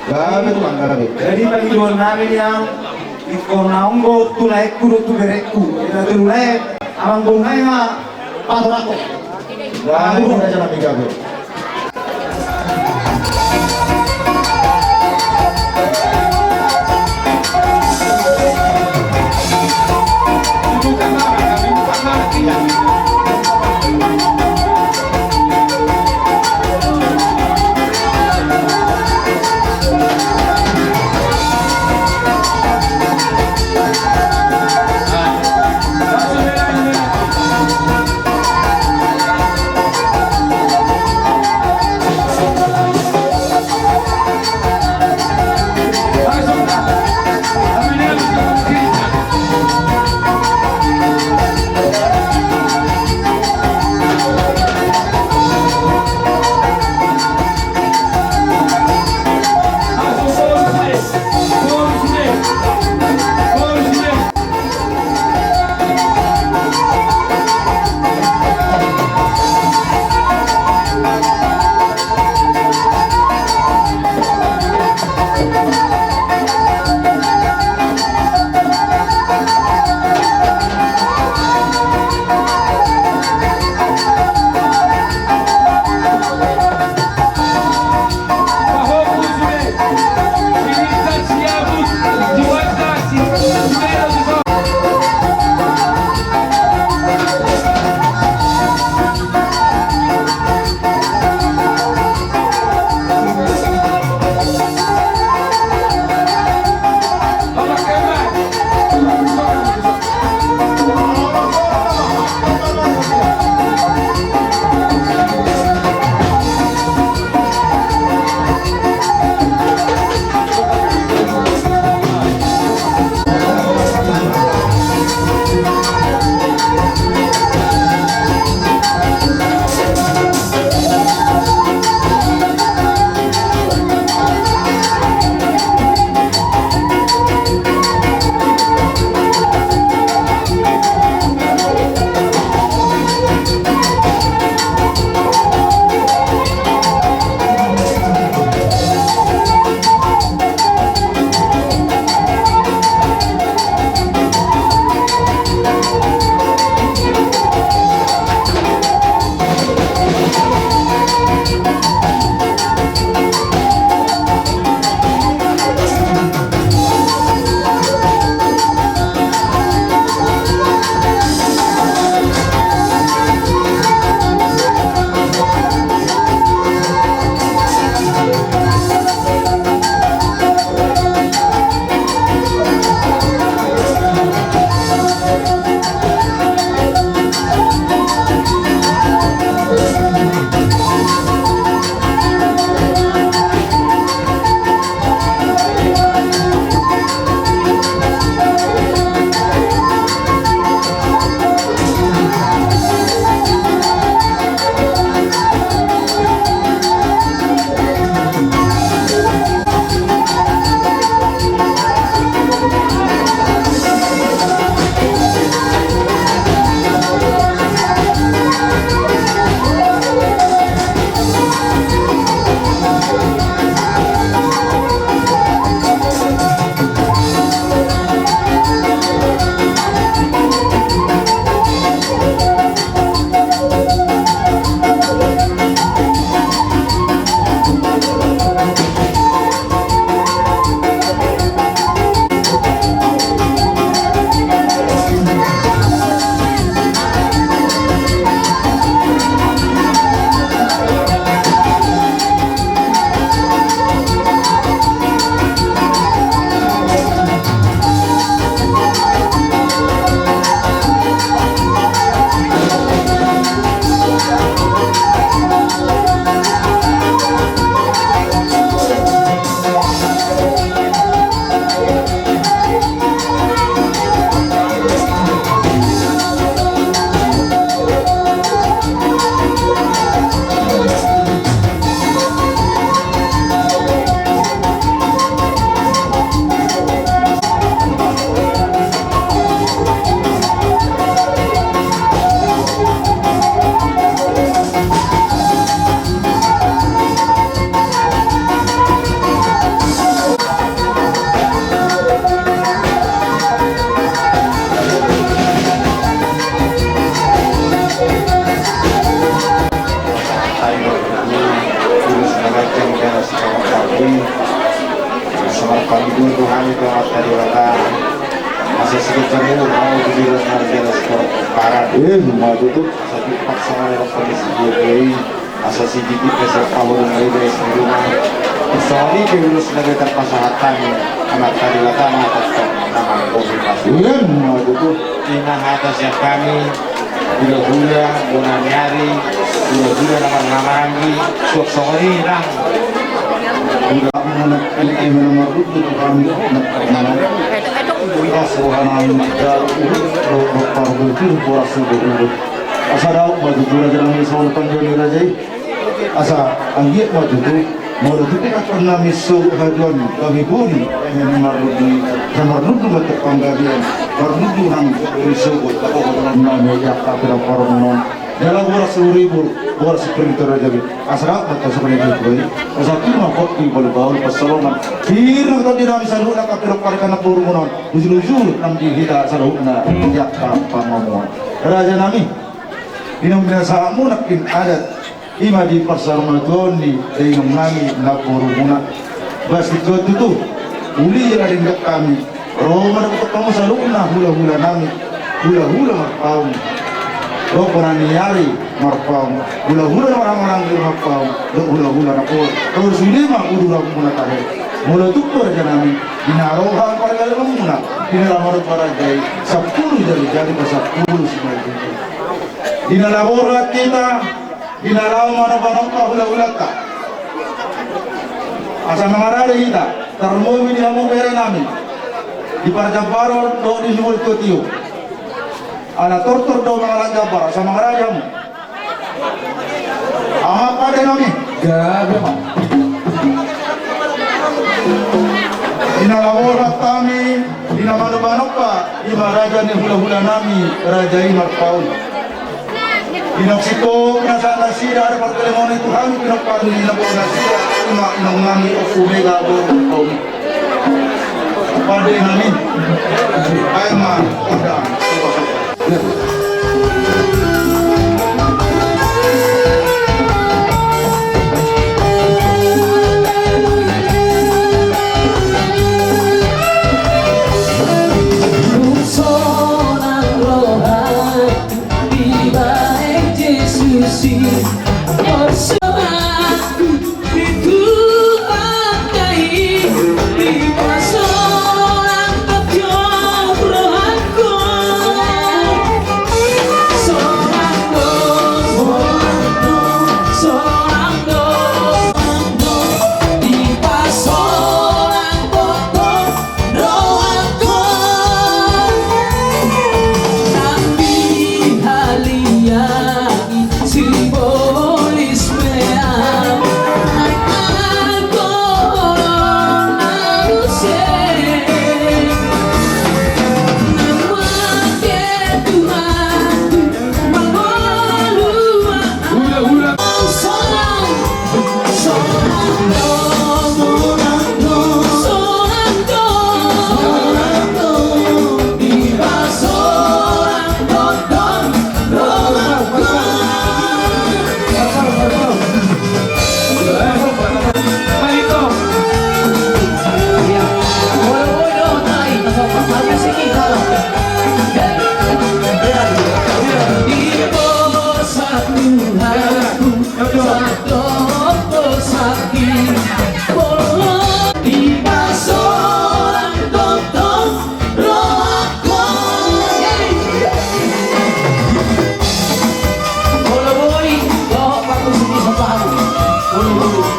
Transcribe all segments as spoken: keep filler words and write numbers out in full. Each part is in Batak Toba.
Gabe tu mangga gabe. Jadi pangidoan nami nian, ingkon naung do tu laengku dohot tu berengku. Ita tolu lae, amang boru nai ma patorangkon. Gabe tu raja nami gabe. Tuhan, Tuhan itu amat tadi rata. Asa sikit kamu mau tujuh belas hari jelas korok paran. Eh, mau tutup. Asa tumpak sama dengan kondisi dia. Asa sidikit asa pahulung ai dari semua. Soalnya dia lulus lagi terpaksa hatang. Amat tadi rata mah tetap nama covid masuk. Iya, mau tutup. Ina hata siap kami. Hula-hula, bona ni ari, hula-hula na marhahamaranggi, suang songon i nang. Hula-hula na, eh, eh, na marhundul tu kami, na, na, na. Pas roha nami, jauh, ro, ro, parhundul, boras, ro, ro. Asa daok ma tutu raja nami, songon panjoni raja i. Asa anggiat ma tutu, molo tutu angka nami sogot haduan, kami bodi, eh, marhundul, eh, marhundul ma tu panggabean, marhundul nang, eh, sogot, apa, apa, nami, ya, apa, apa, apa, non. Jala boras lima ribu, boras sepuluh ribu raja i. Asa daok ma tutu songon i tutu i. Asa tu ma kopi, bolu, baul, pasalongan. Pir nang tadi nami saluhutna, angka pir parikan na purumunon. Ujur-ujur nang di hita saluhutna, ya, apa, apa, ngomong. Raja nami. Inong binasamu nangkin adat, i ma di parsaurmatuaon ni dainong nami namborumuna. Bas di tutu, uli na denggan hami, ro ma dapot hamu saluhutna hula-hula nami, hula-hula Marpaung. Dohot bona ni ari Marpaung, hula-hula na marhahamaranggi Marpaung, dohot hula-hula na pohor. Ro sude ma uduranmuna tahe. Molo tung pe raja nami, di na roha pargaleonmuna, di na laho marparajai, sampulu jari-jari pasampulu simanjujung. Di na laho borhat hita, di na laho manomba-nomba hula-hulanta. Asa mangarade hita, tarlumobi di hamu bere nami. Di parjambaron dohot di sumur tio-tio. Ala tortor do mangalap jambar, asa mangarade hamu. Aha pande nami? Gabe. Di na laho borhat hami, di na manomba-nomba, i ma raja ni hula-hula nami, raja i Marpaung. Inong siko, pinasahat nasida, ada partemuan itu hami, pinompar ni inong nasida, i ma inong nami, Ompu Mega, boru Marpaung. Pande nami. Ai ma, udah. Sonang roha. Dibaen Jesus i persoalanku, di Tuhan kai dipasolang tatiop rohangku. Solang do, solang do, solang do, dipasolang tatiop rohangku. Nang dihaliangi simbolis meam, ai anggo na muse. Nang mangke Tuhanku mangolu ma. Hula-hula. Solang. Satu hatiku, satu sakit, bolong di pasolang tongtong rohangku. Molo boi, bawa paku sini sepaku. Molo boi.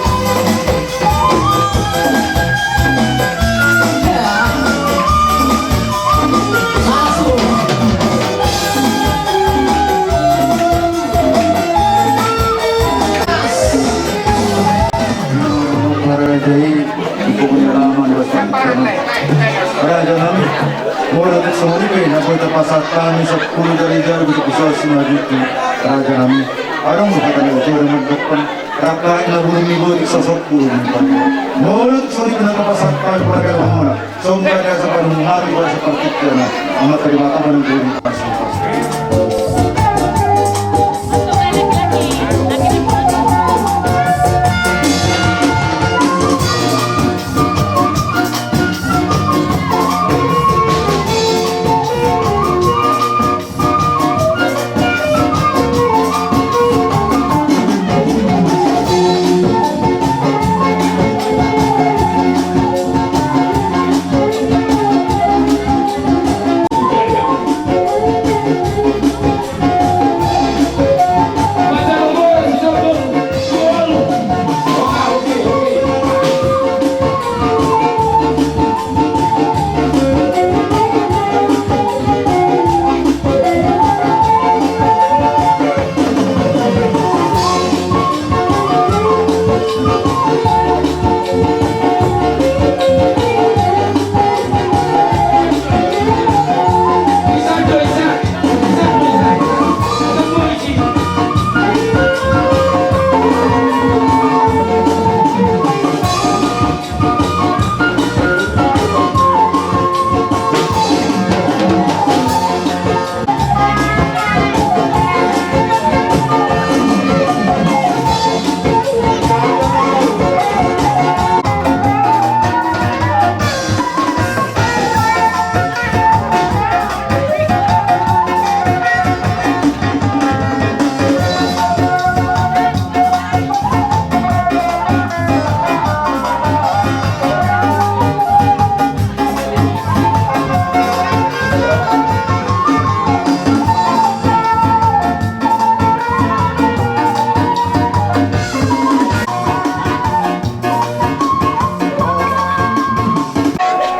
Raja i, di pokoknya lama di Bastan. Raja nami, molo tung songon i pe, na boi tapasahat hami sampulu jari-jari, bisa-bisa sima jutu. Raja nami, adong do hata ni ujo dengan dokter. Raka na burung ni botik sosok burung ni botik. Molo tu sori kena kapasak pai pada kena mona. Songga dia sabar mengari pada seperti kena. Amat terima kasih pada burung.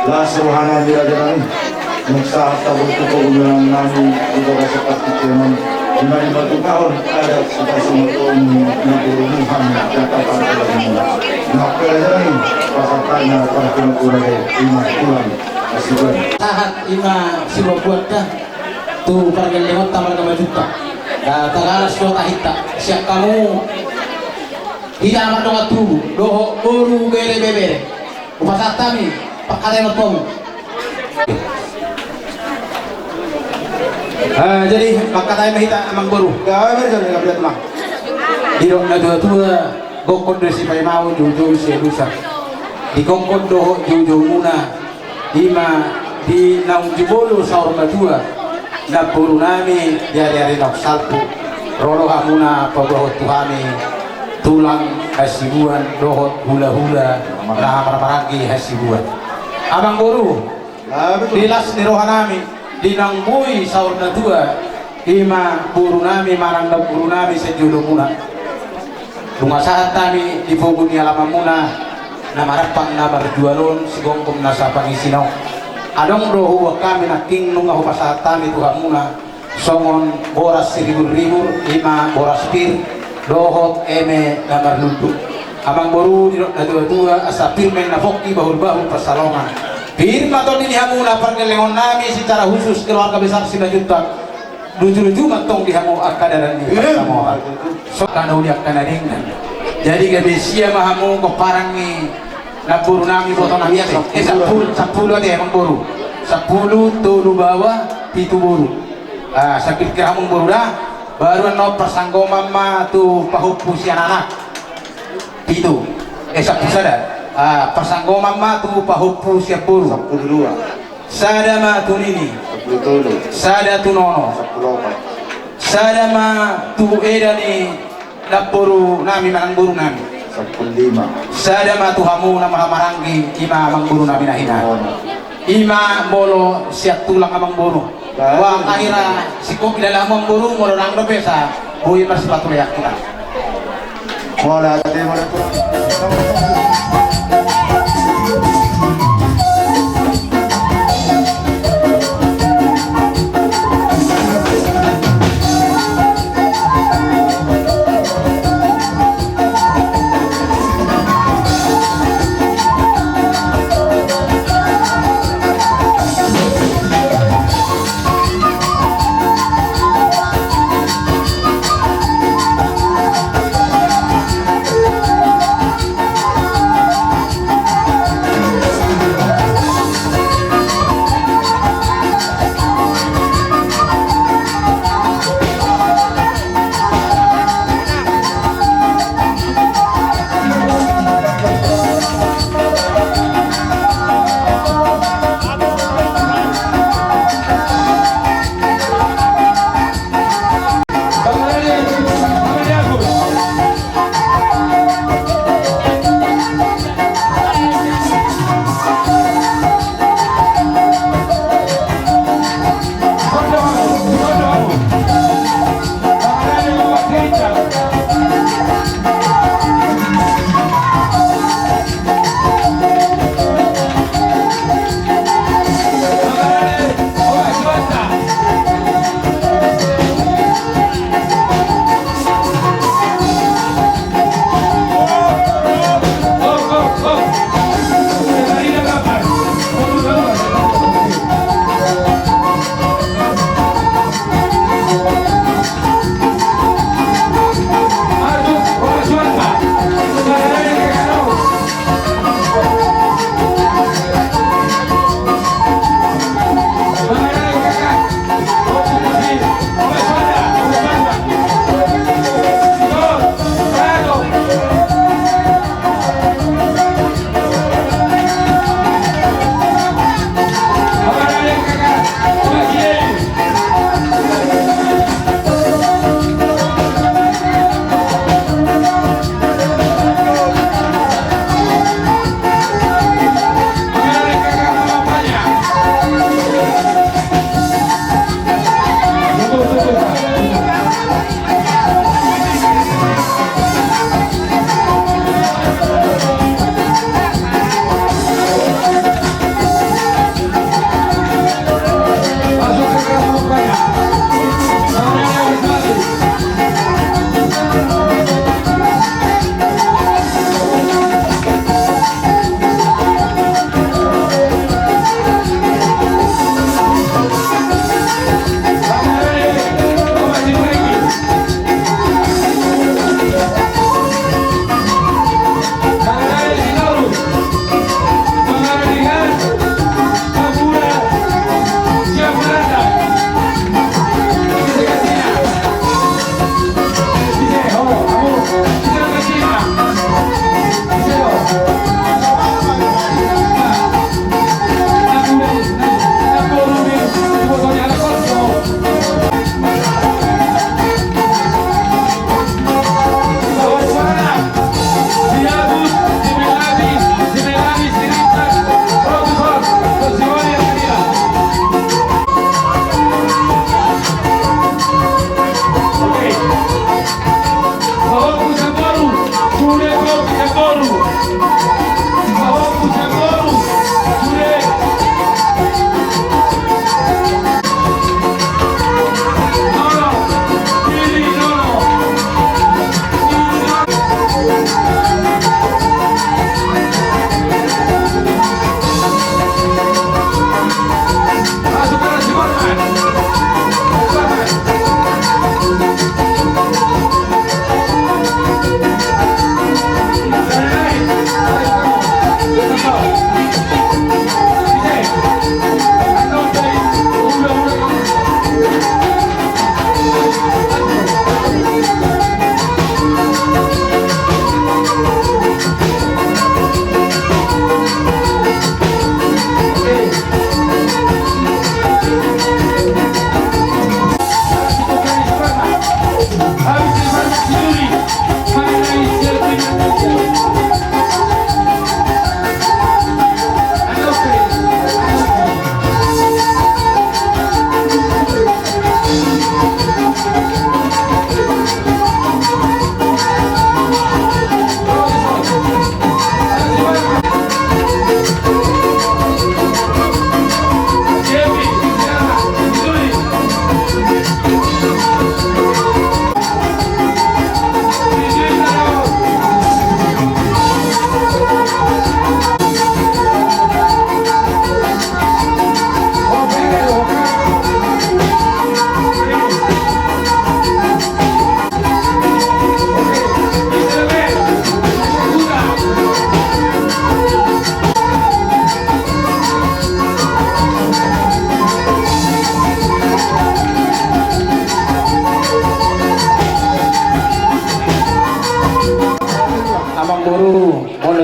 Las rohanami rajanami, nunga sahat tabo tu panggumean nami di bagasan partingkian on, di na dimatungkahon adat sipasongoton ni na boruhan dan tatar dalam. Nunga rajanami, pasahat hami partingkian on, ima tulang hasibuan. Sahat ima sibuan-buan da tu pargellengonta marga Majuntak. Taganas do tahinta sian hamu hita na mardongan tubu dohot boru, bere, ibebere. Hupasahat hami pangkataion tu hamu. Ah, jadi pangkataion ma hita, amang boru. Didok na tua-tua, gokhon do sipaimaon, jou-jou sialusan. Di gokhon dohot jou-joumuna, ima di naung jumolo saur matua, namborunami, di ari-ari naung salpu, ro do hamuna paboahon tu hami tulang hasibuan dohot hula-hula na marhahamaranggi hasibuan. Amang boru, di las ni rohanami, di naung boi saur matua, ima borunami manang namborunami sian jolomuna. Nunga sahat hami di pogu ni alamanmuna na marampang na marjual on, sigomgom nasa pangisina on. Adong do huboan hami nangkin nunga hupasahat hami tu hamuna, songon boras siribur-ribur, ima boras pir dohot eme na marlundu. Amang boru, didok na tua-tua, asa pir ma inna pongki, bahul-bahul pansalongan. Pir ma tondi di hamuna pargellengonnami secara khusus keluarga besar Simanjuntak. Luju-luju ma tong di hamu angka dalan ni parsamotan. Songon angka na uli, angka na denggan. Jadi gabe sia ma hamu pomparan ni namborunami, ibotonami ate. Eh, sampulu, sampulu ate, amang boru. Sampulu, tolu baoa, pitu boru. Ah, sangkirkir hamu, amang boru, da. Baru annon parsanggoman ma tu pahompu sian anak. Pitu. Eh, sampulu sada. Ah, parsanggoman ma tu pahompu sian boru. Sampulu dua. Sada ma tu nini. Sampulu tolu. Sada tu nono. Sampulu opat. Sada ma tu eda ni namborunami manang borunami. Sampulu lima. Sada ma tu hamu na marhahamaranggi, ima amang borunami na hinaholongan. Ima molo sian tulang, amang boru. Bah, akhirna singkop di dalam, amang boru, molo nang dope sa boi marsipatulean hita. Molo ate, molo ate.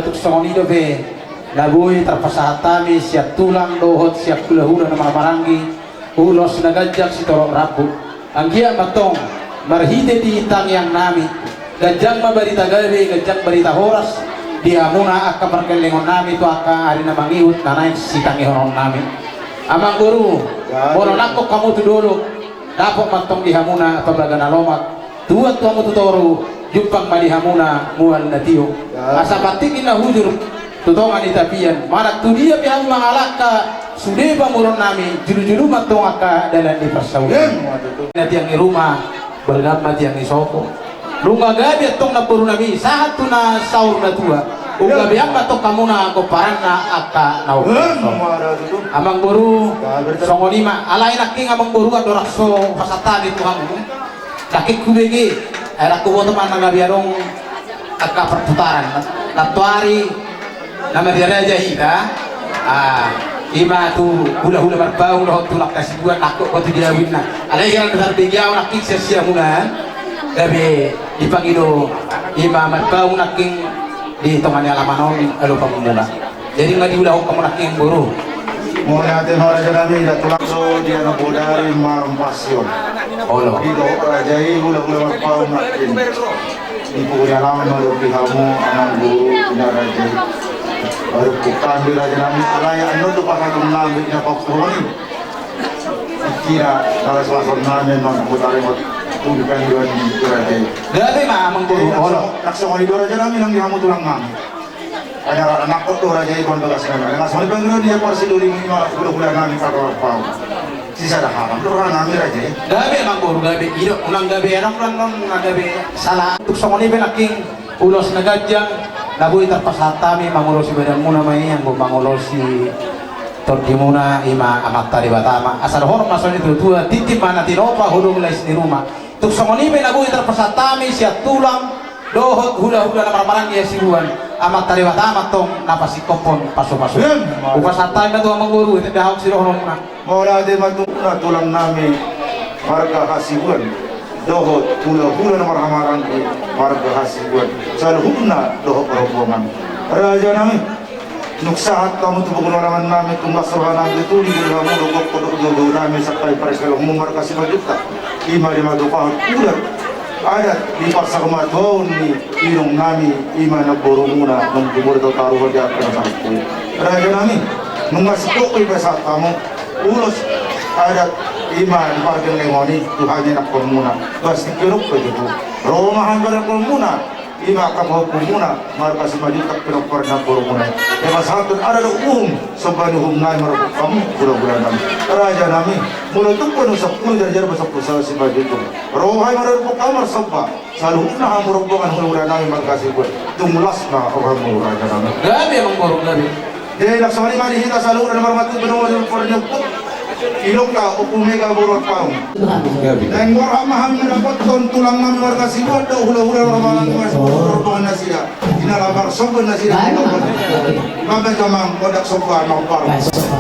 Tung songon i dope na boi tarpasahat hami sian tulang dohot sian hulahula na marhahamaranggi, ulos na ganjang sitorop rambu. Anggiat ma antong marhite di tangiang nami, ganjang ma barita gabe, ganjang barita horas di hamuna angka pargellengon nami tu angka ari na mangihut na naeng sitangihonon nami. Amangboru, molo nangkok hamu tu dolok, dapot ma antong di hamuna pambaga na lomak, tuat tu hamu tu toru, jumpang ma di hamuna mual na tio. Asa patik inna hujur tu tonga ni tapian, manang tu dia pe hamu mangalangka, sude pamoruon nami, julu-julu ma antong angka dalan ni parsaulian. Na tiang ni ruma, balgam ma tiang ni sopo. Nunga gabe antong namboru nami, sahat tu na saur matua. Unggabean ma antong hamuna gomparanna angka na umposo. Amangboru, songon i ma, alai nangkin amangboru andorang so pasahat hami tu hamu, nangkin hubege, ai ndang huboto ma na gabe adong angka perputaran. Nantoari na marraja hita, ah, i ma tu hulahula Marpaung dohot tulang Hasibuan, nangkok ho tu dia uinna. Alai hira na tarbege ahu nangkin sian siamunaan, gabe dipangido i ma Marpaung nangkin di tonga ni alaman on, alu pamumuna. Jadi nga diulahon hamu nangkin boru. Mauliate ma raja nami, da tulang so dia na bodari malam pasion. Olo. Di dohot raja i hulahula Marpaung nangkin. Di pukul alaman ma dope hamu amangboru inna raja i. Baru bukan di raja nami alai annon do pasahaton nami na papuhon i. Kira salah salah nami nang bodari mot. Tunggu kan di raja i. Gabe ma amangboru. Olo. Langsung di raja nami nang di hamu tulang nami. Ada anak kok tu raja i kon bagas nami. Ada ngasih panggil dia parsiduri minimal hulahula nami kata pau. Sisada haram tu raja nami raja i. Gabe amangboru gabe. Ido unang gabe anak unang non na gabe. Salah. Tung songon i pe nangkin ulos na ganjang na boi tarpasahat hami mangulosi badanmuna ma i anggo mangulosi tondimuna i ma Amanta Debata ma. Asa dohonon ma songon i tu tua tintin ma na tinopa hodong lais ni ruma. Tung songon i pe na boi tarpasahat hami sian tulang dohot hulahula na marhahamaranggi Hasibuan, Amanta Debata ma antong na pasingkophon pasupasu. Hupasahat hami ma tu amangboru, ete dahahok sidohononmuna. Mauliate ma tu na tulang nami marga Hasibuan dohot hulahula na marhahamaranggi marga Hasibuan saluhutna dohot rombongan. Raja nami. Nunga sahat hamu tu pukul alaman nami, tumbas roha nami tu di guru hamu dohot dohot nami sakai parkelongmu marga Simanjuntak. I ma di matupahan udat adat di parsagematuaon ni inong nami i ma namborumuna nang jumur do taruh di atas sangkui. Raja nami, nunga sitokoi pasahat hamu ulos adat i ma di pargellengon i tu hami anakkonmuna. Bas di keruk pe tu ro ma hami anakkonmuna. I ma angka pahompunmuna marga Simanjuntak pinompar ni namborumuna i. Dipasahathon adat dohot uhum somba ni uhum nai marhite hamu hulahula nami. Raja nami, molo tung pe nunga sampulu jarjar ma sampulu sada Simanjuntak. Ro hami marhite hamu marsomba. Saluhutna hamu rombongan hulahula nami marga Hasibuan. Tung las ma rohamu raja nami. Gabe amangboru gabe. Jadi langsung i ma di hita saluhutna na marmatua benua di parnyemput. Ilongka Ompu Mega boru Marpaung. Naeng borhat ma hami mandapothon tulang nami marga Hasibuan dohot hulahula marga Hasibuan rombongan nasida. Di na lamar sombon nasida. Baik, Amang. Baik, Amang, gondang somba na ompar. Baik, somba.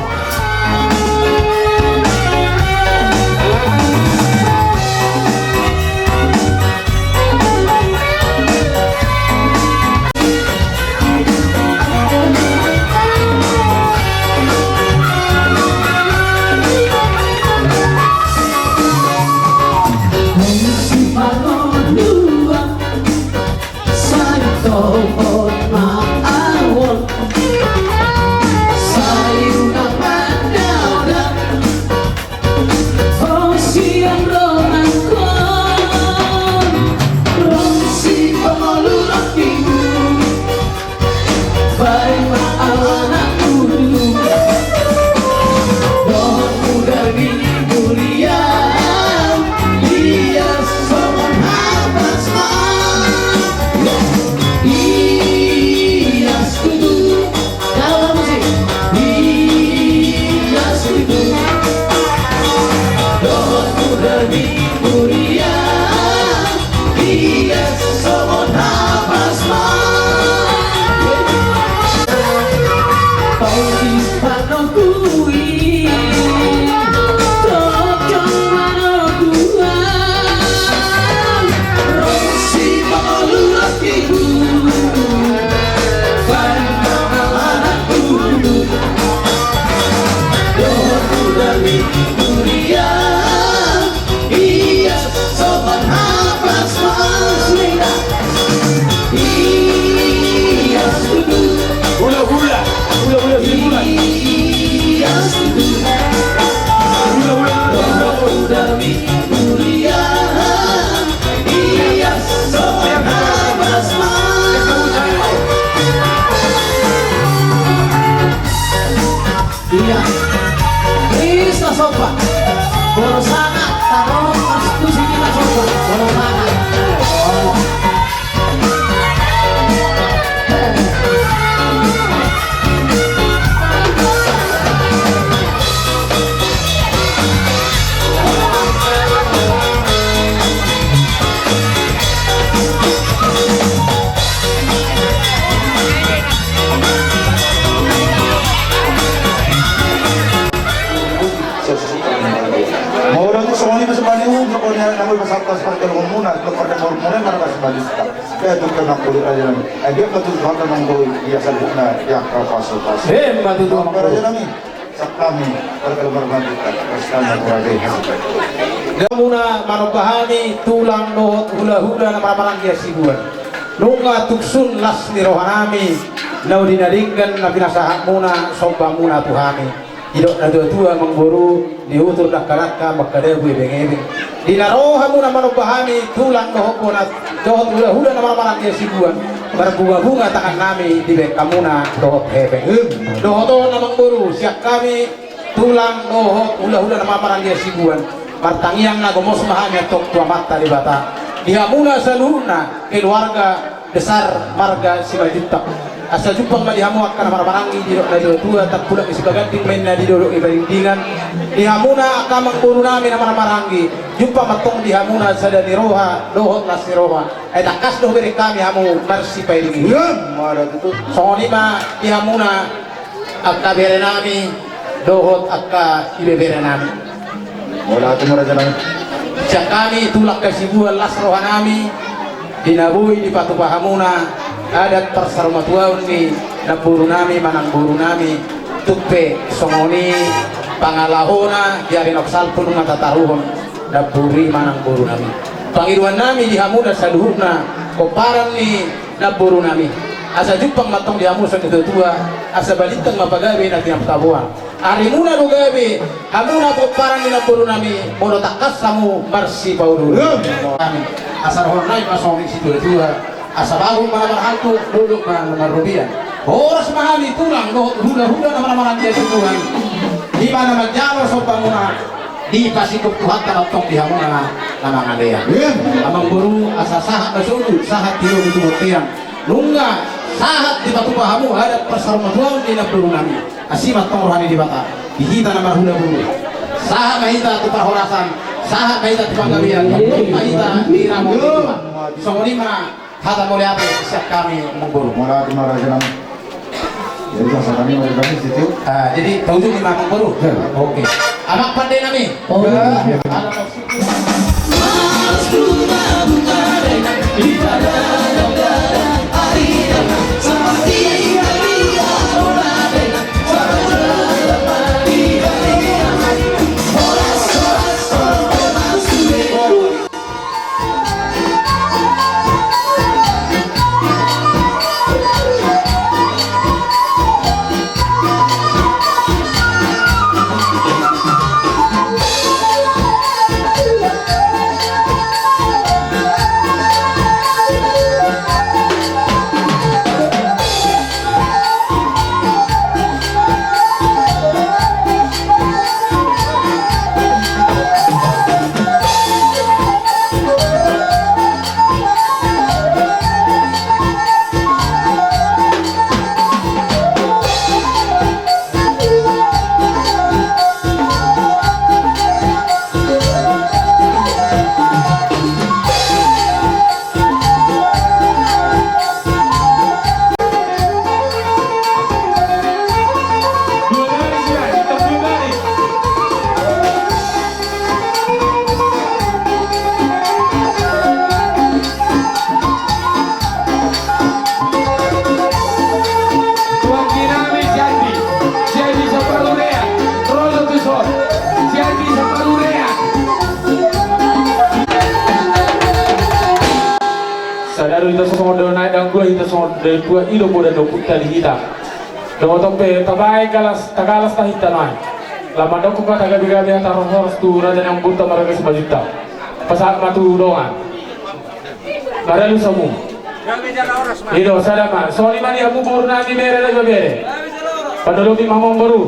Iya. Bisa sopa. Borsana, taruh, terus pusing kita sopa. Borsana. Oh. Molo tu songon i ma songon i, ujung kau ni anak nami, pasahat-pasahat parkeluargamuna, tu parkeluargamuna, marga Simanjuntak. Ia tu kena kulit raja nami. Ai dia betul Tuhan nang doi, ia sabutna, ia kau pasu-pasu. Emma tutu, amang boru. Raja nami. Sian hami, parkeluarga Simanjuntak, pasahat-pasahat parkeluargamuna. Hamuna manomba hami, tulang dohot hula-hula na marhahamaranggi Hasibuan. Nunga tung sun las ni roha nami, nauli na denggan na pinasahatmuna, sombamuna tu hami. Didok na tua-tua, amang boru, nihutur dangka-dangka, mangkadabu ebeng-ebeng. Di na ro hamuna manomba hami, tulang dohot bona, dohot hula-hula na marhahamaranggi Hasibuan, marbunga-bunga tangan nami dibahen hamuna dohot hepeng. Dohot on, amang boru, sian hami, tulang dohot hula-hula na marhahamaranggi Hasibuan, martangiang na gomos ma hami antong tu Amanta Debata. Di hamuna saluhutna keluarga besar marga Simanjuntak. Asa jumpang ma di hamu angka na marhahamaranggi, didok na tua-tua, tambulak ni Sibaganding ma inna didok-dok ni Padingdingan. Di hamuna angka amang boru nami na marhahamaranggi, jumpang ma antong di hamuna sada ni roha dohot las ni roha. Ai tangkas do hubereng hami hamu marsipaiding-iding. Iya, mada tutu. Songon i ma di hamuna angka bere nami dohot angka ibebere nami. Mauliate ma, raja nami. Sian hami tulang Hasibuan, las roha nami di na boi dipatupa hamuna adat parsarumatuaon ni namboru nami manang boru nami. Tung pe songon i pangalahona, di ari naung salpu nunga tataruhon namboru i manang boru nami. Pangidoan nami di hamuna saluhutna pomparan ni namboru nami, asa jumpang ma antong di hamu sian na tua-tua, asa balintang ma pagabe na tinam taboan. Arimuna do gabe, hamuna pomparan ni namboru nami, molo tangkas hamu marsipaulu-ulu. Amin. Asa dohonon nami ma songon i situa-tua, asa bagot ma na marhalto, dolok ma na marrobean. Horas ma hami tulang dohot hula-hula na marhahamaranggi Hasibuan. Di na manjalo sombamuna, dipasingkop Tuhanta ma antong di hamuna na mangalean. Iya. Amang boru, asa sahat ma solu, sahat di lomo tu bontean. Nunga sahat dipatupa hamu adat parsarumatuaon ni namboru nami. Asi ma antong roha ni Debata di hita na marhula boru. Sahat ma hita tu parhorasan, sahat ma hita tu panggabean, sahat ma hita di ramoti tua. Songon i ma hata mauliate sian hami, amang boru. Mauliate ma, raja nami. Jadi, sahat ma hami, raja nami, situ. Ah, jadi, taujung i ma, amang boru. Ya. Oke. Amang pande nami. Oh. Ya. Tuangki nami si Andi, si Andi Samparurea, ro do tu son, si Andi Samparurea. Sada do hita songon dao naek, dang dua hita songon dao tua, i do poda ni ompunta di hita. Dohot on pe tabaen galas, tagalas ma hita nuaeng. Lam mandok ma tagabe-gabe hata horas tu raja ni amanta marga Simanjuntak. Pasahat ma tu dongan. Maralus hamu. I do, sada ma. Songon i ma di hamu boru nami, bere nami, bere. Pandolopi ma hamu, amang boru.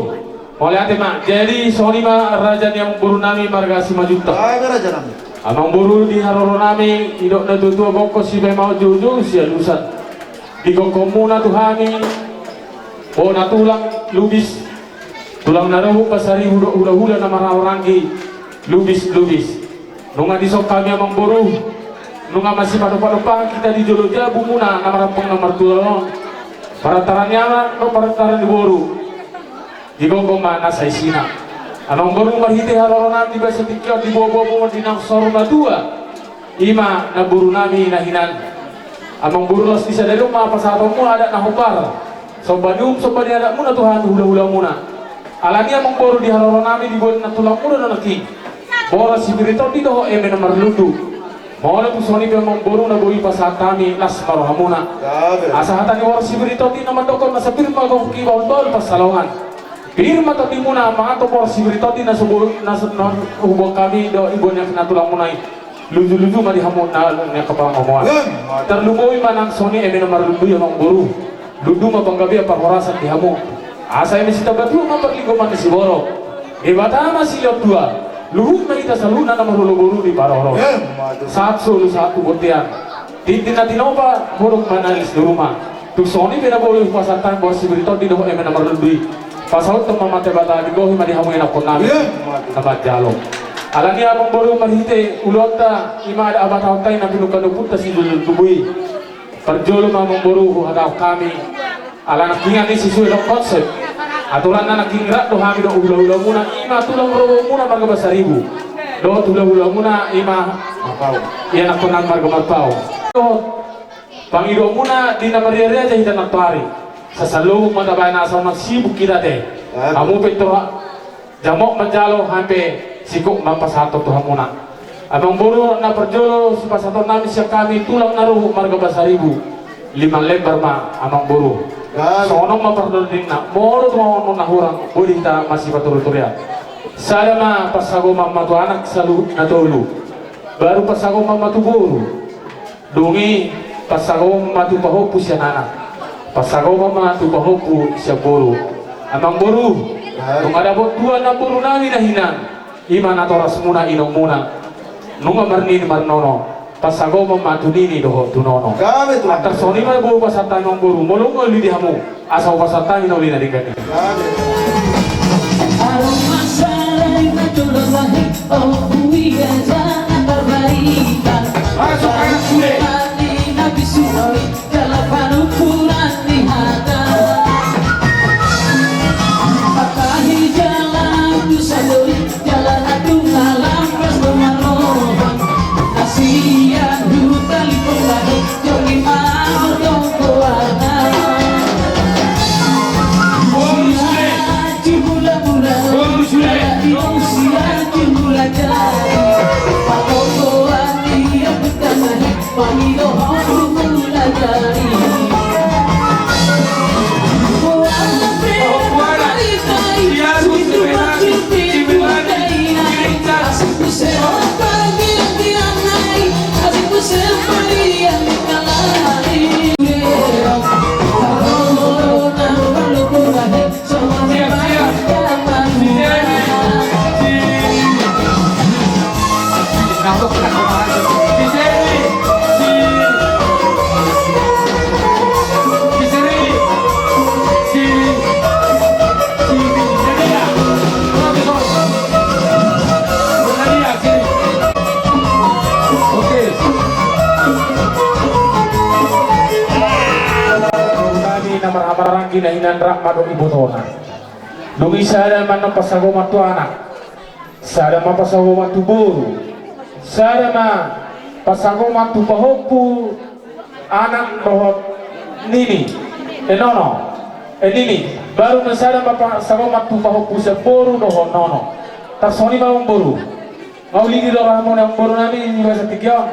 Mauliate ma. Jadi songon i ma raja ni amangboru nami marga Simanjuntak. Raja nami. Amangboru, di haroro nami didok na tuatua, bongkos sipaima, ojouojou sialusan. Digokhonmuna tu hami bona tulang lubis, tulang na rohop Pasaribu dohot hulahula na marhaha-maranggi, lubis-lubis. Nunga dison hami amangboru, nunga masipadompadompahan hita di jolo jabumuna na marampang na martulang on, parantaran ni anak dohot parantaran ni boru. Digokhon ma na saisina. Amangboru, marhite haroro nami di bagasan tingki on, diboaboa ma di naung saur matua, i ma namboru nami na hinan. Amangboru, laos di sadari on ma pasahatonmuna adat na hombar, somba ni uhum somba ni adatmuna tu hami hulahulamuna. Alani i amangboru, di haroro nami diboan na tulangmuna do nangkin, Boras Siberitondi dohot eme na marlundu. Molo tung songon i pe amangboru, na boi pasahat hami, las ma rohamuna. Asa hata ni Boras Siberitondi na mandokkon, nasa pir ma gokki, bahulbahul pansalongan. Pir ma tondimuna, mangan tu Boras Siberitondi na so boi, na so, na huboan hami dohot diboan ni angka na tulangmuna i. Lujuluju ma di hamu na, na kapala ngomoan. Tarlumobi ma nang songon i eme na marlundu i amangboru. Lundu ma panggabean parhorasan di hamu. Asa eme sitamba tua ma parlinggoman ni siborok. Debata ma silehon tua. Luhut ma hita saluhutna na marhulahula boru di parhorasan. Sahat solu sahat tu bontean. Tintin na tinopa, hodok ma na lilis ni ruma. Tung songon i pe na boi hupasahat hami Boras Siberitondi dohot eme na marlundu i. Pasauthon ma amanta Debata, digohi ma di hamu ianakhon nami na manjalo. Alani i amangboru, marhite ulaonta, i ma adat habatahonta i na pinungka ni ompunta sijolojolo tubu i. Parjolo ma amangboru huhatahon hami, ala nangkiningan i sesuai dohot konsep aturanna, nangkin rap do hami dohot hulahulamuna, i ma tulang rohopmuna marga Pasaribu dohot hulahulamuna, i ma ianakhon nami marga Marpaung. Dohot pangidoanmuna di na marriaria hita nantoari. Sasalobung ma tabaen asa unang sibuk hita ate. Hamu pe tor jamot manjalo, hami pe singkop ma pasahathon tu hamuna. Amangboru, na parjolo sipasahaton nami sian hami tulang na rohop marga Pasaribu, lima lembar ma amangboru. Songon on ma pardododingna, molo tung adong na hurang, boi hita masipaturiturian. Sada ma pansagoman ma tu anak saluhut na tolu. Baru pansagoman ma tu boru. Dung i pansagoman ma tu pahompu sian anak. Pansagoman ma tu pahompu sian boru. Amangboru, nunga dapot tua namboru nami na hinan, i ma natorasmuna, inongmuna, nunga marnini marnono. Pansagoman ma tu nini dohot tu nono. Antar songon i ma boi hupasahat hami amangboru, molo nunga uli di hamu. Asa hupasahat hami na uli na denggan i. Adong ma sada na jolo lahir, ompu i raja na tarbaita. Adong ma sada na bisuk, jala panungkunan ni hata. Patahi jala tu sadoli, jala na tung na lapas do marroha. Sian huta Lipongan, joli ma tongkoanna. Sian Cibulamula, jala i sian Cibulanjari. Patongkoan i amputan, pangidohon Cibulanjari. Nami na marhamaranggi na hinan rap ma dohot ibotona. Dung i sada ma na pansagoman tu anak. Sada ma pansagoman tu boru. Sada ma pansagoman tu pahompu, anak dohot nini. Eh, nono. Eh, nini. Baru ma sada ma pansagoman tu pahompu sian boru dohot nono. Tarsongon i ma amangboru. Nga uli do rohamu amangboru nami di bagasan tingki on.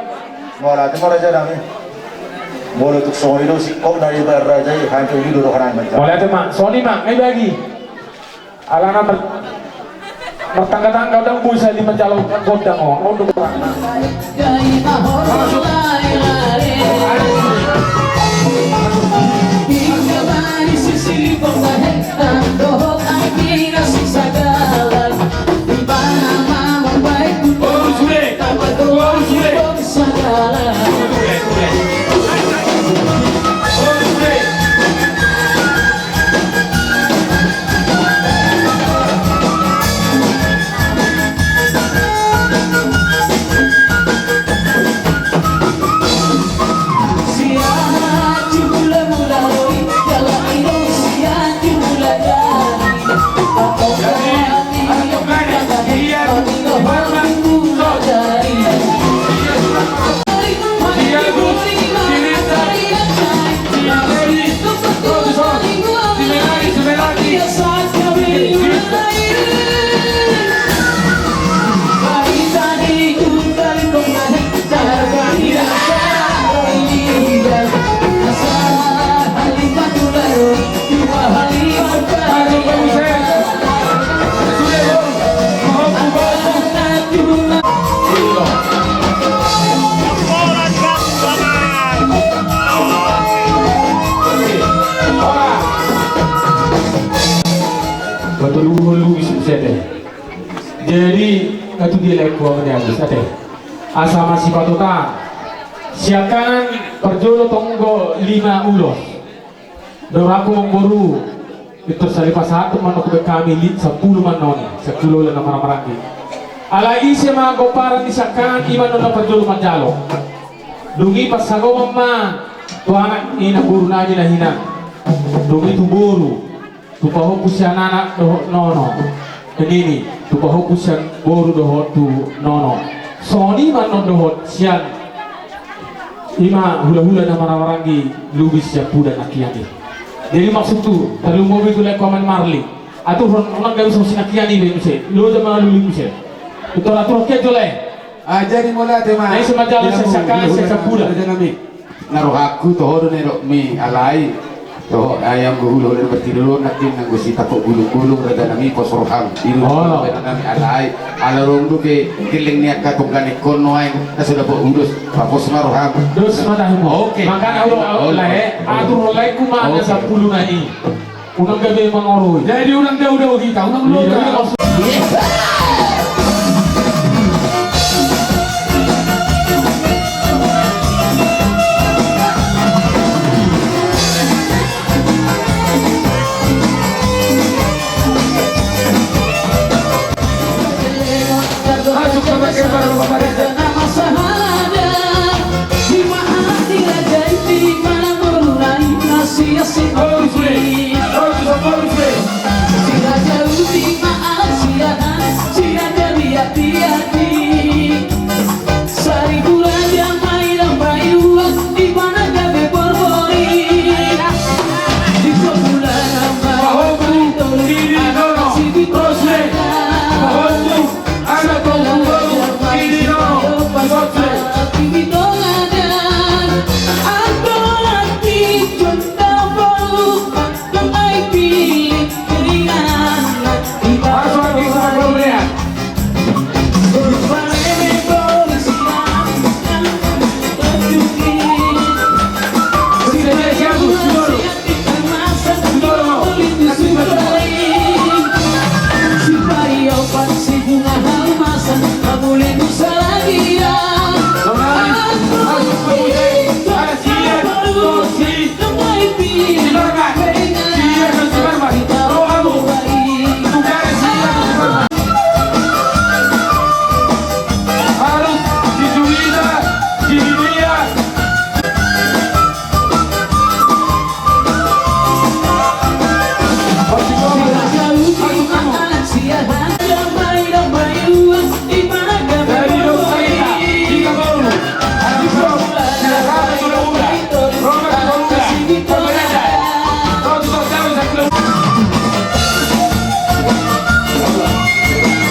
Mauliate ma raja nami. Molo tung songon i do singkop na dibaen raja i, hami pe uli do roha nami manjalo. Mauliate ma. Songon i ma, nga ibagi. Alana mar-, martanggatangga ndang boi sahali manjalo gondang on, on do gorangna. Jadi, atu dia lek kuah ni Agus, ate. Asa masipatotan. Siangkangan parjolo tonggo lima ulos. Dorangku amangboru, pintor sali pasahat tu manuk be kami lit sampulu manoni, sampulu ulos na marhahamaranggi. Alai ise ma gomparan ni siangkangan i ma non na parjolo manjalo. Dung i pasagoman ma tu anak ni namboru nami na hinan. Dung i tu boru. Tu pahompu sian anak dohot nono. Nini, tu pahompu sian boru dohot tu nono. Songon i ma non dohot sian i ma hulahula na marhahamaranggi Lubis sian Puda nangkining i. Jadi maksudhu, tarlumobi tu lae paman Marli. Aturhon, unang gabe songon si nangkining i be muse. Loja ma Lubis muse. Pintor aturhon hian jolo i. Ah, jadi mauliate ma. Nai si manjalo sian siangkangan sian Puda. Na rohangku toho do na nidokmi alai toho, ai anggo hulahula na parjolo nangkin anggo sitangkok bulungbulung raja nami pos roham. Iru raja nami alai ala ro do ke gelleng ni angka tongga ningkon nuaeng na so dapot ulos. Pos ma roham. Dos ma tahimu. Oke. Makana ulo au lae atur lae ku ma na sampulu na i. Unang gabe mangorui. Jadi unang daudau hita, unang loja.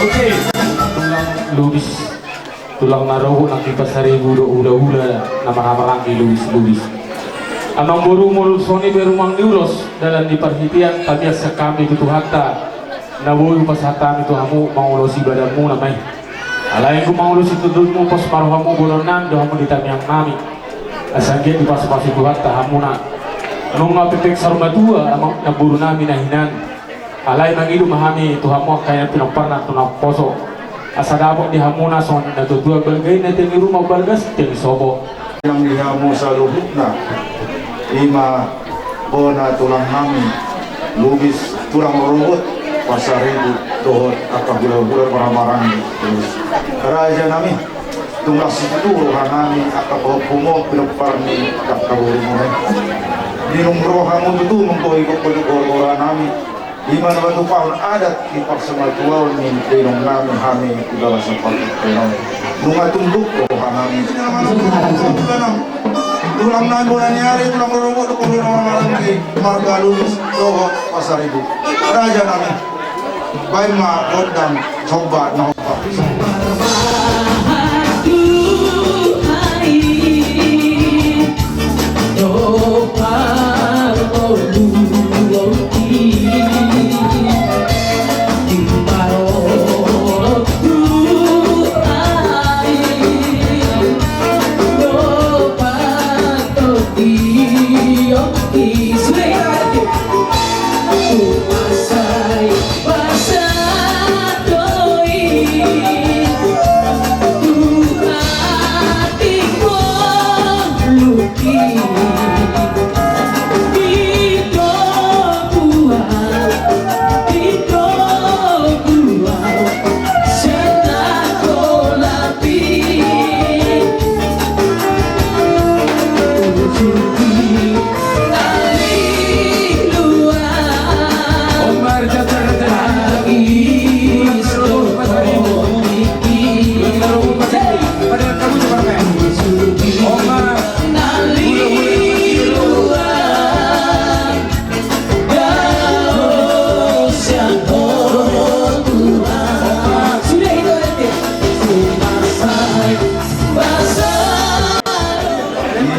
Oke. Tulang Lubis. Tulang na rohut nang di Pasaribu do hulahula na marhahamaranggi Lubis-Lubis. Amangboru, molo songon i be rumang ni ulos, dalan ni parhitean, tamias sian hami tu Tuhanta na boi hupasahat hami tu hamu mangulosi badanmuna ma i. Alai anggo mangulosi tondongmu, pos ma rohamu, boanonnami do hamu di tangiangnami. Asa anggiat dipasupasu Tuhanta hamuna. Nunga pepek saur matua amang namboru nami na hinan. Alai mangido ma hami tu hamu angka inang pinomparna tu naposo, asa dapot di hamuna songon natuatua, balga i na tiang i ruma, balga i tiang i sopo. Nang di hamu saluhutna, i ma bona tulang nami, Lubis tulang rohut Pasaribu dohot angka hulahula marhahamaranggi. Raja nami, tung las situtu roha nami angka pahompumu, pinompar ni angka borumuna i. Nilum rohamu tutu manggohi gokhon tu goargoara nami. Ima na patupahon adat di parsamatuaon ni inong nami hami di bagasan parpinangan. Nunga tunduk roha nami. Tulang nami bona ni ari, tulang rorobot, tulang rorobot, marga Lubis dohot Pasaribu. Raja nami. Baen ma gondang somba na hompa.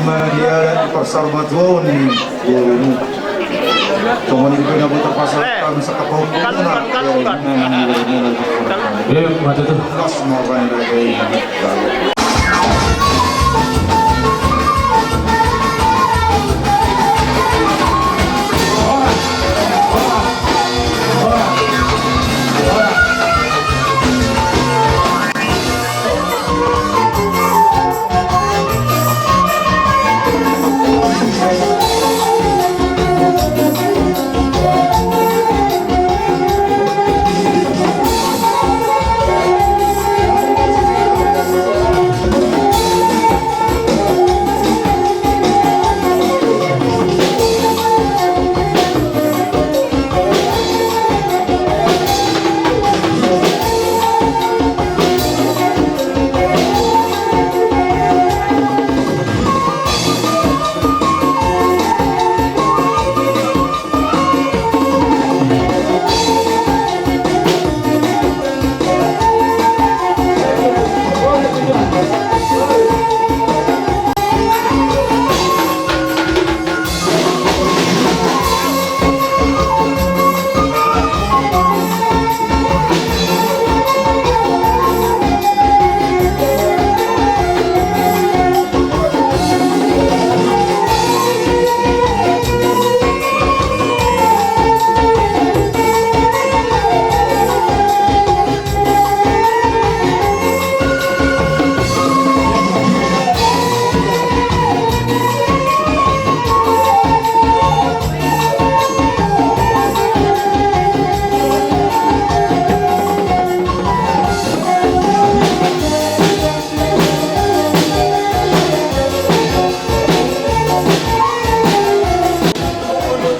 Ima dia parsarmatuaon ni boru. Songon i pe na boi tarpasahat hami sangkap hau. Iya, matutu.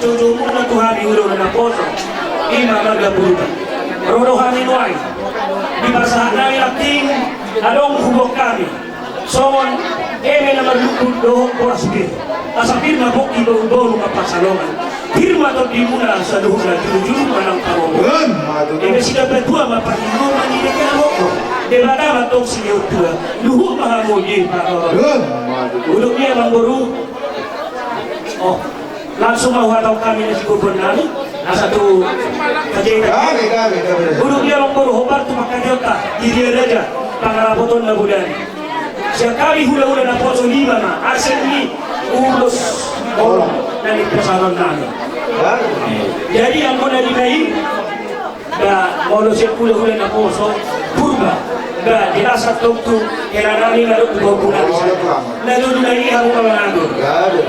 Jujurna tu hami hulahula naposo, ima marga Purba. Ro do hami nuaeng. Dipasahat nami lambing adong huboan hami. Songon eme na marlukut dohot boras pir. Asa pir ma pongki boruboru marpansalongan. Pir ma tondimuna saluhutna jujur manang parorot. Eme sitambatua ma parlinggoman ni dengke na mongko. Debata ma tong silehon tua. Luhut ma hamu di parorot. Udut ni amangboru. Oh, langsung ma huhatahon hami na siboboan nami, asa tu panjaitan. Gabe, gabe, gabe. Udut ni amangboru, hombar tu pangkataionta, di dia raja, pangarapoton na bodari. Sian hami hulahula naposo lima ma, arsir ni ulos bolon, na nipasahaton nami. Jadi anggo na lima i, ba, molo sian hulahula naposo, Purba, ba, di las antong tu hela nami na dohot tu boru nami. Na dolu nai hamu ma mangadu.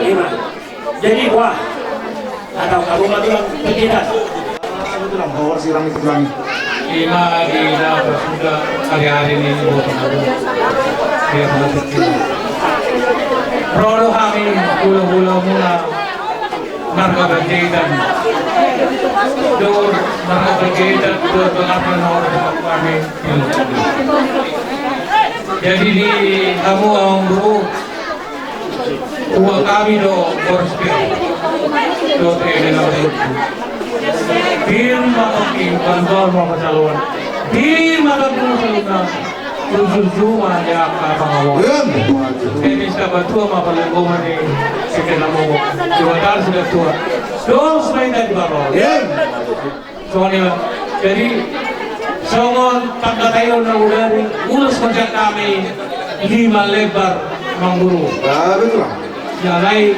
Ima. Jadi, wah. Atau kamu mati lang, kita. Ima di na sudah hari-hari ini, buat aku. Dia mati. Ro do hami hulahula muna. Marga Panjaitan. Dohot Marhata keita tu pengakuan orang kami. Jadi di hamu amang boru, tua kami do boras pe. Do pe dengan itu. Pir ma topi, bantuan ma pasaluan. Pir ma topi, susu ma di angka pangawon. Em. Ini sahabat tua ma paling gomani. Sekian lama. Dua tahun sudah tua. Dos main tadi bapak. Em. Songon i ma. Jadi songon pangkataion na hudari, ulos ma sian hami lima lembar amang boru. Ya, betul, Bang. Ya, lain.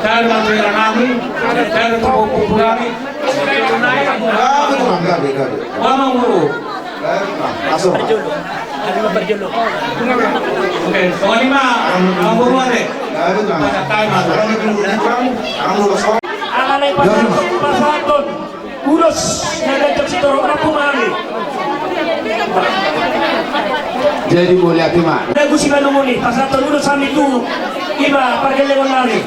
Dari masyarakat nami, dari pupuk nami. Ya, betul, Bang. Gabe, gabe. Amang boru. Oke, songon i ma, amang boru ate. Alana i pasahathon, pasahathon ulos na ganjang sitorop, rambu ma hami. Jadi mauliate ma. Lagu simanumuni, pasahathon ulos hami tu, i ma pargellengon nami.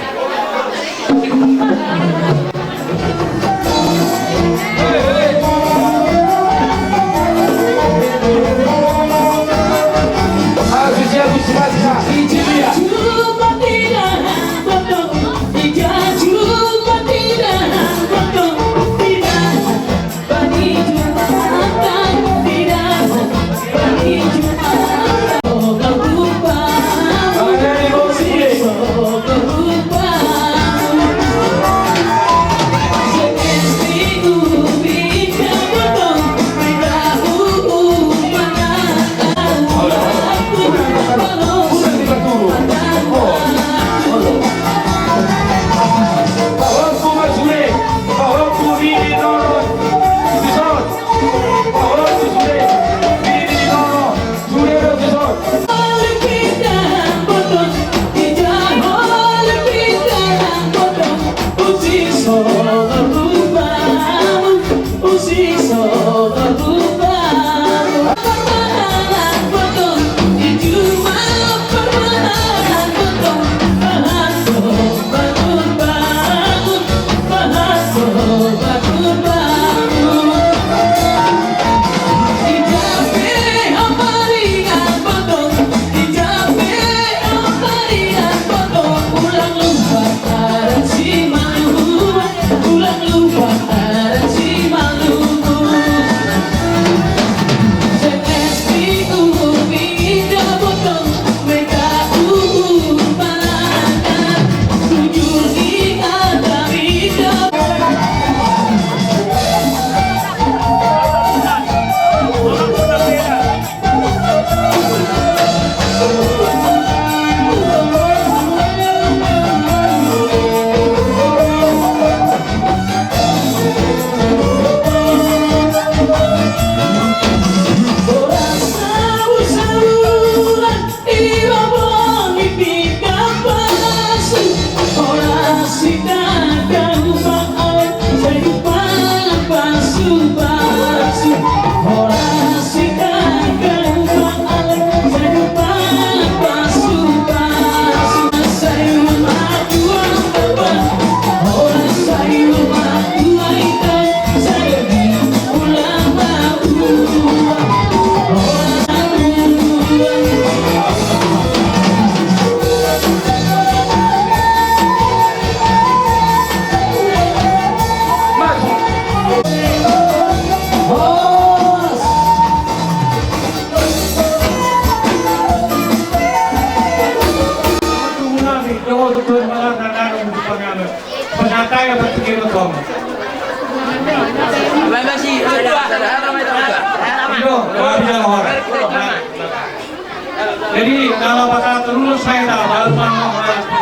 Jadi, kalau pasahathon ulos, saya tak tahu, Bang,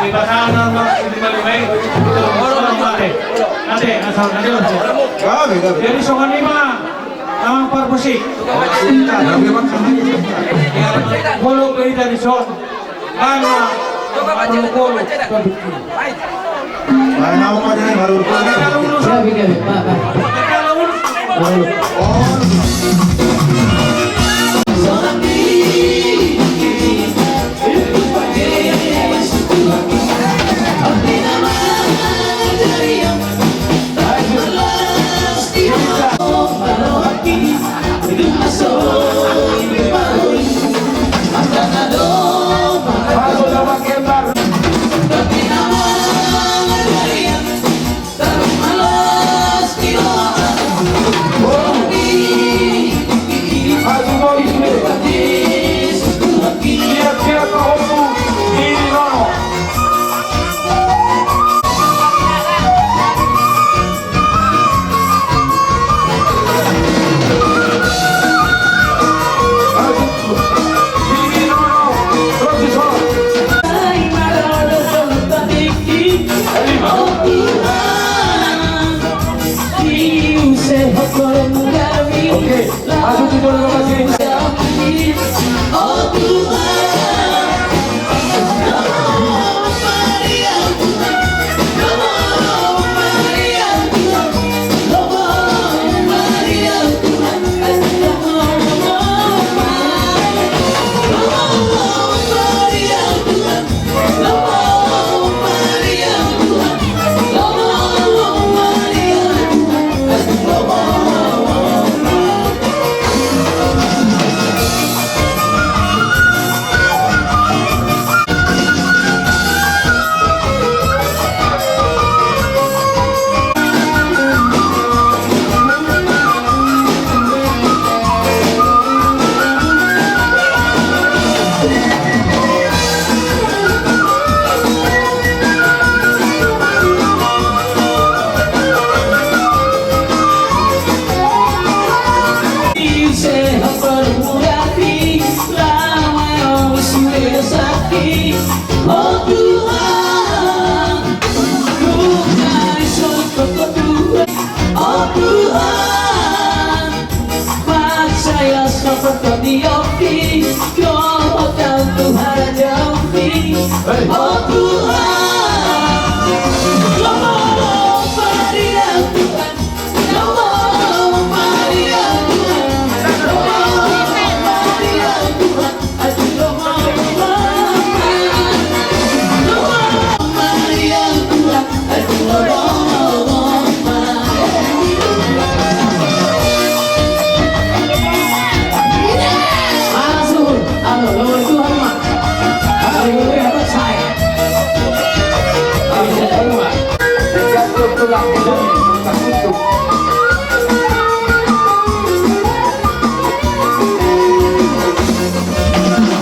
di pasahathon, Bang, di mana, Bang? Nanti, nanti, nanti, Bang. Jadi, songon i ma, Amang Parmusik. Bolok berita di son. Mana? Mana? Mana? Mana? Mana? Mana? Mana? Mana?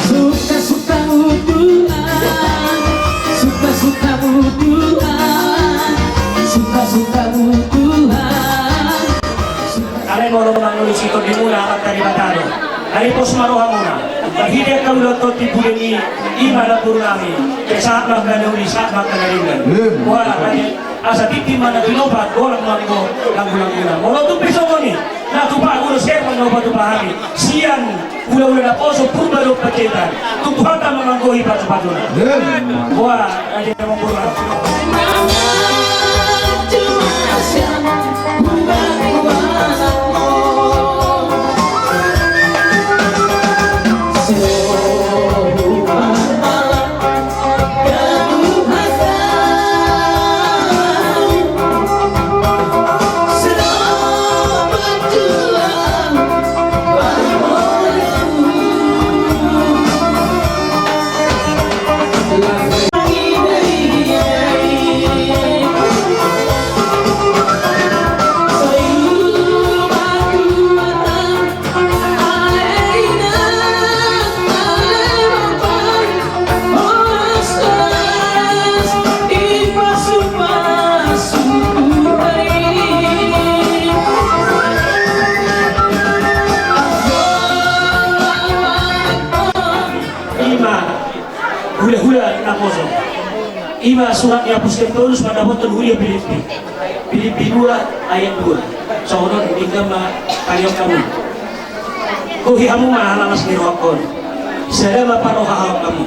Suka-sukamu Tuhan, suka-sukamu Tuhan, suka-sukamu Tuhan. Alai molo mangalusi tondimuna Amanta Debata do, na dipos ma rohamuna marhite angka ulaon tondi, pudi ni i ma namboru nami. Pe sahat ma angka na uli, sahat ma angka na denggan. Wah, asa tintin ma na tinopa, golap ma anggo langgu-langguna. Molo tung pe songon i, na tupa ulos Herman na hupatupa hami sian hulahula naposo Purba dohot Panjaitan, tung Tuhanta ma manggohi pasu-pasuna. Wah, raja na mamboru. Ima hulahula naposo. Ima surat ni apostel Paulus mandapothon huria Pilippi. Pilippi dua ayat dua. Songon on, denggan ma pangkeon hamu. Gohi hamu ma halalas ni rohangkon. Sada ma parrohaon hamu.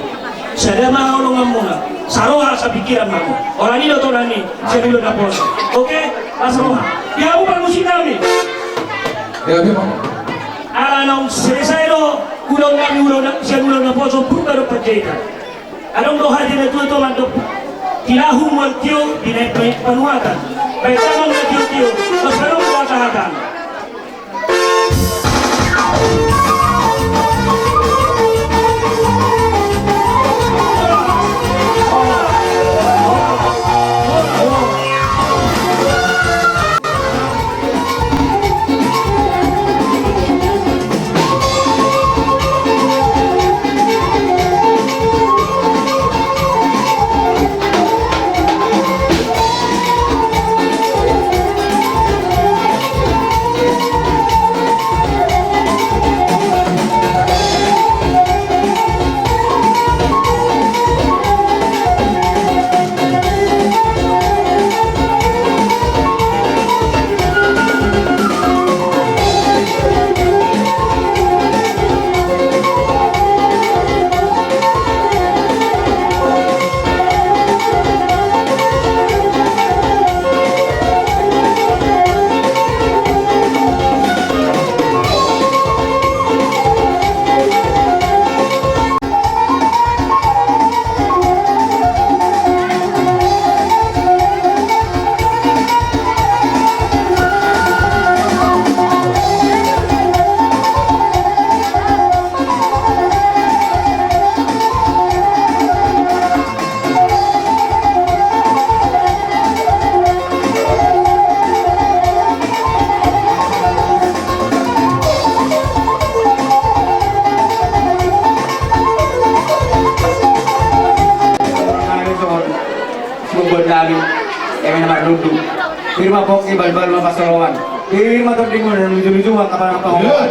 Sada ma haholonganmuna. Saroha sapingkiran ma hamu. Holan i do tonami sian hulahula naposo. Oke? Las roha. Di hamu parmusik nami. Ala naung selesai do ulaon nami, ulaon na, sian hulahula naposo Purba dohot Panjaitan. Adong do hata ni natuatua mandok: Tilahu mual tio, binahen panuatan. Bahen damang na tiotio, laos adong do hata-hata. Sumbuan nami, eme na marlundu. Pir ma pongki, balbal ma pansalongan. Pir ma tondimuna, luju-luju ma angka pangarahutna.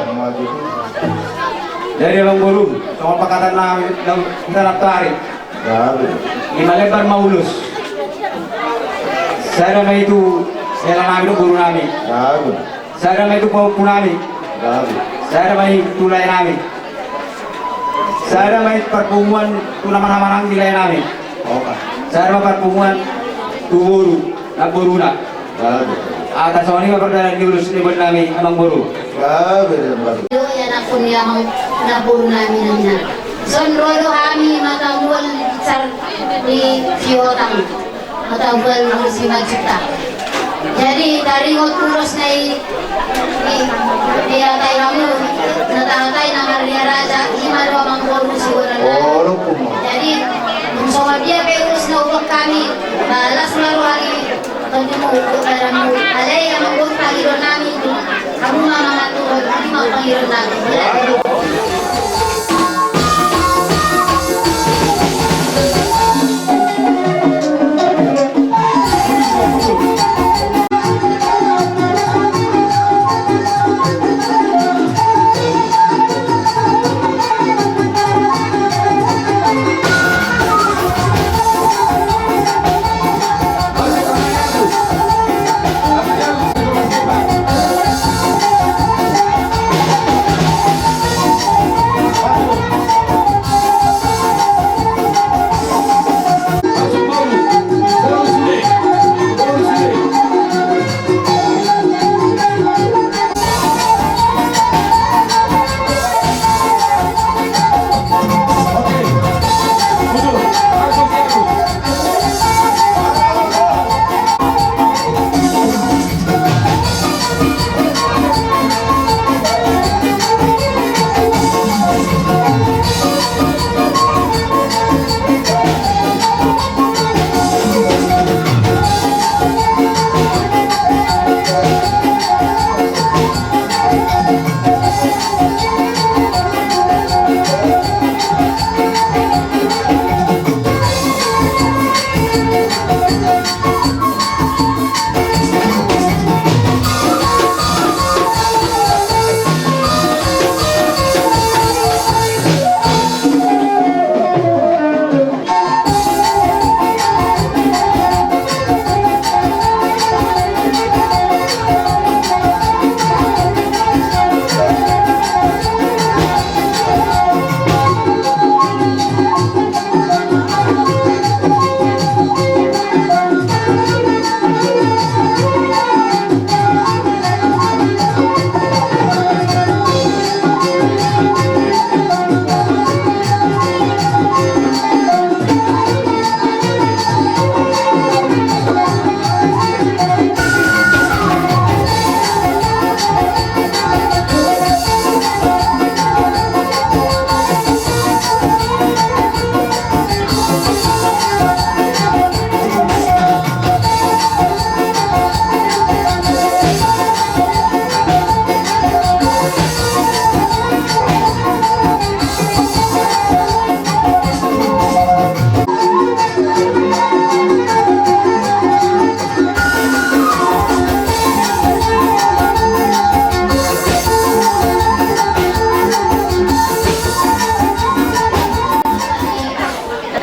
Jadi amang boru, songon pangkatan nami, na hita nantoari. Lima lembar ma ulos. Sada ma i tu hela nami dohot boru nami. Sada ma i tu pahompu nami. Sada ma i tu lae nami. Sada ma i parpunguan tu na marhaha-maranggi lae nami. Sada ma parpunguan tu boru, namboruna. Ata songon i ma pardalan ni ulos ni boru nami, amang boru. Ia nakun ni amang namboru nami na hina. Son ro do hami mata mual sar di Sihotang. Mata mual ni Simanjuntak. Jadi taringot ulos na i, i, dihatai hamu, na tahatai na marria raja, i ma do amang boru Sihotang. Jadi songon dia pe ulos na huboan hami, las ma roha ni Alai ia ma pangidoan nami tu hamu ma mangaturhon, i ma pangidoan nami.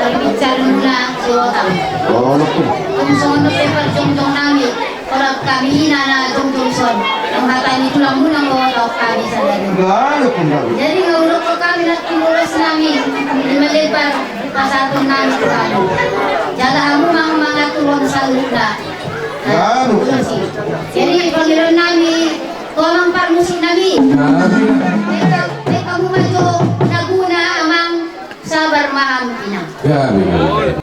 Parbicara muna, Jota. Oh, betul. Tong songon dope parjongjong nami, holan hami na jongjong son. Nang hata ni tulang muna, nang dohot hami sadari. Enggak, enggak. Jadi nga hudok hami na timulas nami, di malebar pasahaton nami tu hami. Jala hamu ma mangaturhon saluhutna. Enggak, enggak. Jadi pangidoan nami tu amang parmusik nami. Enggak. Baen hamu ma jo laguna, amang. Sabar ma hamu, inang. Ya, betul.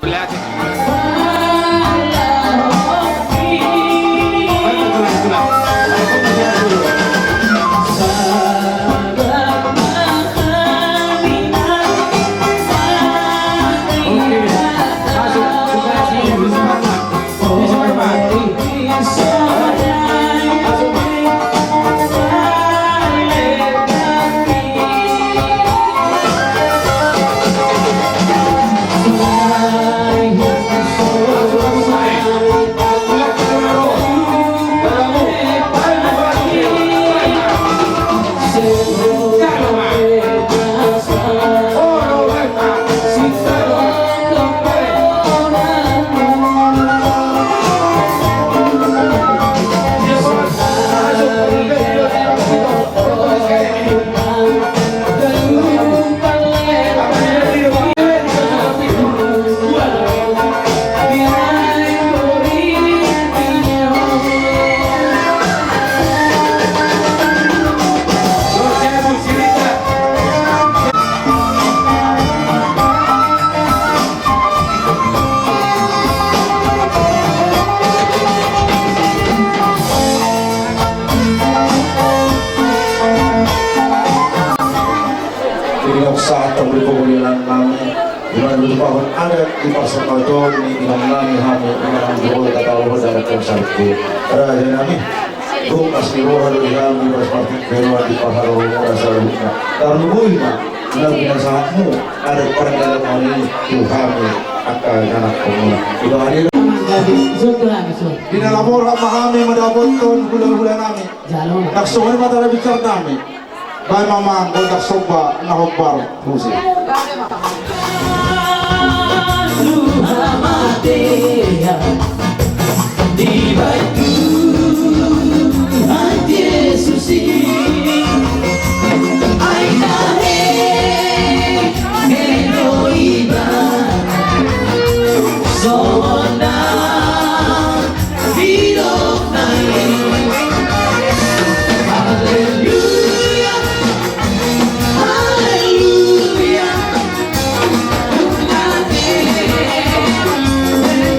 Adat di parsamaton ni inang nami hami, inang jolo tataruhon adat dan salpu. Raja nami, tukas ni roha do di hami, pas partik beruan di paharo mura saluhutna. Tarlumobi ma, na binasahatmu, adat pardalan ni tu hami, angka anak pemula. Iba hadir. Di dalam orang ma hami, madapothon hula-hula nami. Jalo. Ndang songon i ma tara bicar nami. Baen ma amang gondang somba na hombar muse. Hamatean dibaen Tuhan Jesus i. Ai tahe, he do iba songon na didok nai. Haleluya, haleluya.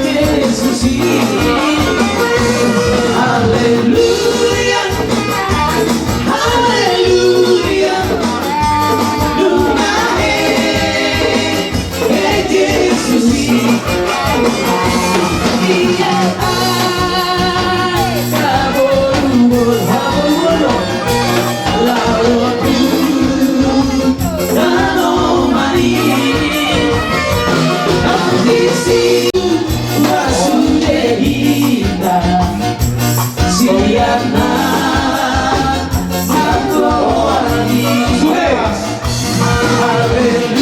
Jesus i. Haleluya, haleluya. Nunga he.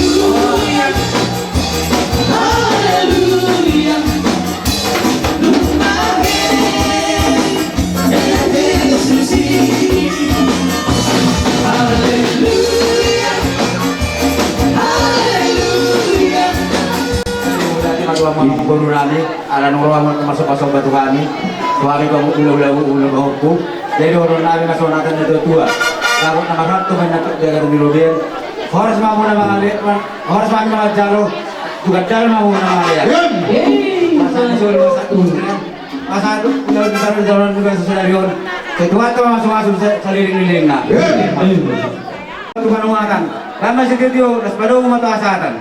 Haleluya, haleluya. Nunga he, he Jesus i. Haleluya, haleluya. Boru nami, ala nunga ro hamu masuk-masuk batu kami. Tu hami pangula-ula, ula pahompu. Jadi boru nami masuk natan na tua-tua. Lagu nama satu main natu jaga di lobian. Horas ma hamu na mangalean, horas ma hamu na manjalo. Tugas dalam hamu na mangalean. Masa tu, masa tu, udah besar jalan juga sesudah rion. Ketua tu masuk-masuk saliling-liling na. Tuhan uatan. Lama setia tio, las padomu mata asatan.